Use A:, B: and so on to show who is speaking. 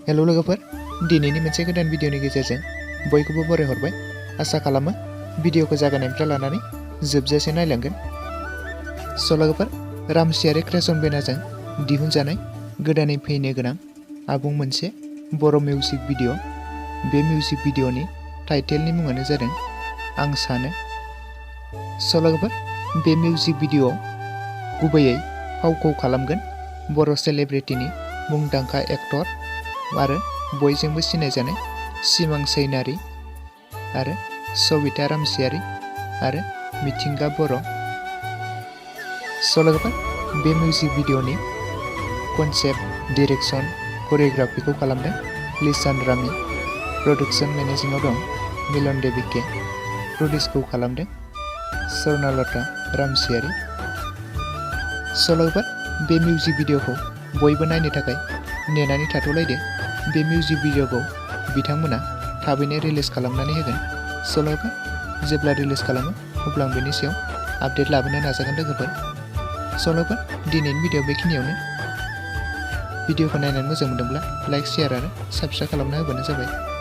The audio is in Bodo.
A: हेलो लोगोफोर, दिनैनि मोनसे गोदान भिडिअनि गेजेरजों बयखौबो बरायहरबाय। आसा खालामो भिडिअखौ जागायनायनिफ्राय लानानै जोबजासे नायलांगोन। स' लोगोफोर, रामसियारि क्रिएशन बेनारजों दिहुनजानाय गोदानै फैनो गोनां आबुं मोनसे बर' मिउजिक भिडिअ'। बे मिउजिक भिडिअ'नि टाइटेलनि मुङानो जादों आं सानो। स' लोगोफोर, बे मिउजिक भिडिअ'आव गुबैयै फावखौ खालामगोन बर' सेलिब्रिटिनि मुंदांखा एक्टर आरो बयजोंबो सिनायजानाय सिमां सैनारि आरो सबिता रामसियारि आरो मिथिंगा बर'। स' लोगोफोर, बे मिउजिक भिडिअ'नि कनसेप्ट, डिरेक्सन, करिय'ग्राफिखौ खालामदों लिसान रामी। प्रडाक्शन मेनेजिंआव दं मिलन देबिके। प्रडिउसखौ खालामदों स्वर्णलता रामसियारि। स' लोगोफोर, बे मिउजिक भिडिअ'खौ बयबो नायनो थाखाय नेनानै थाथ'लायदो। बे मिउजिक भिडिअ'खौ बिथांमोना थाबैनो रिलिज खालामनानै होगोन। स' लोगोफोर, जेब्ला रिलिज खालामो अब्ला आं बेनि सायाव आपडेट लाबोनो नाजागोन लोगोफोर। स' लोगोफोर, दिनैनि भिडिअ बेखिनियावनो। भिडिअखौ नायनानै मोजां मोनदोंब्ला लाइक, शेयार आरो साबस्क्राइब खालामना होबानो जाबाय।